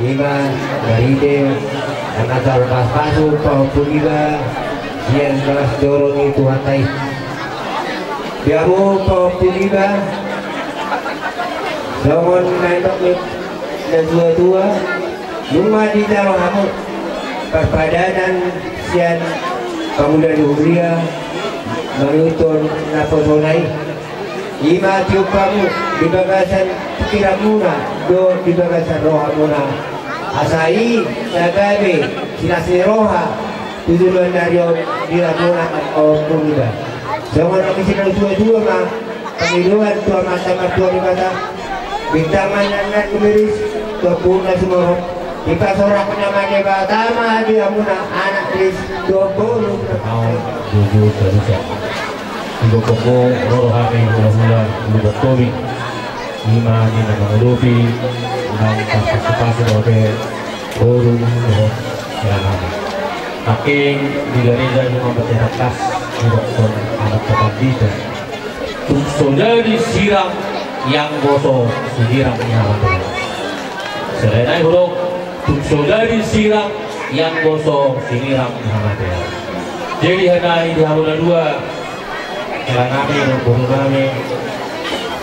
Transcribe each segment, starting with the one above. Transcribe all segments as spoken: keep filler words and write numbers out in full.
Ima marhite na tarpaspasu pahompu niba sian bagas joro ni Tuhanta i. Di hamu pahompu niba, songon na nidok ni natuatua, nunga dijalo hamu parpadanan sian pangula ni huria mangihuthon naposona i. Ima tiop hamu di bagasan pikiranmuna dohot di bagasan rohamuna, asa i na gabe silas ni roha tu joloan ni ari on di hamuna angka pahompu niba. Songon na nidok ni natuatua ma, pangidoan tu Amanta Martua Debata, bintang ma na nian rumiris, tu ompunna sumorop, dipasorang ma Debata ma di hamuna anak ris dohot boru. Au, jujur, salusa. Di gokhonmu ro do hami hulahula Uluan Tobing, ima di na mangudupi, na tarpasupasu dope boru dohot hela nami. Nangkin di gareja nunga martangkas didokhon anak pandita: Tung so jadi sirang i, anggo so sinirang ni hamatean. Selain ai hudok: Tung so jadi sirang i, anggo so sinirang ni hamatean. Jadi, hata i di hamu na dua, hela nami dohot boru nami,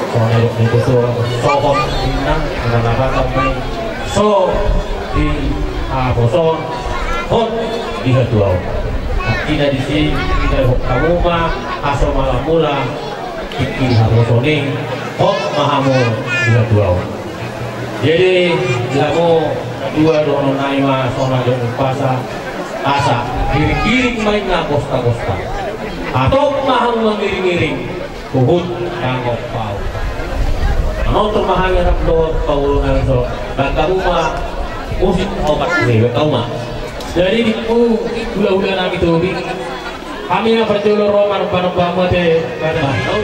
songon na nidok ni natuatua, so hot di inang, na mangatakan i, so di haposoon, hot di hatuaon. Artina disi, didokhon hamu ma hasomalaonmuna, tingki di haposoon i, hot ma hamu di hatuaon. Jadi, di hamu na dua dohonon nami ma songon na nidok ni umpasa, asa giringgiring ma inna gostagosta, hatop ma hamu mangiringiring huhut mangompaumpau. Manortor ma hami rap dohot paulu nami so, bahen hamu ma musik opat, bahen hamu ma. Jadi, di hamu hulahula nami Tobing, hami na parjolo ro marpanomba hamu ate, bahen hamu.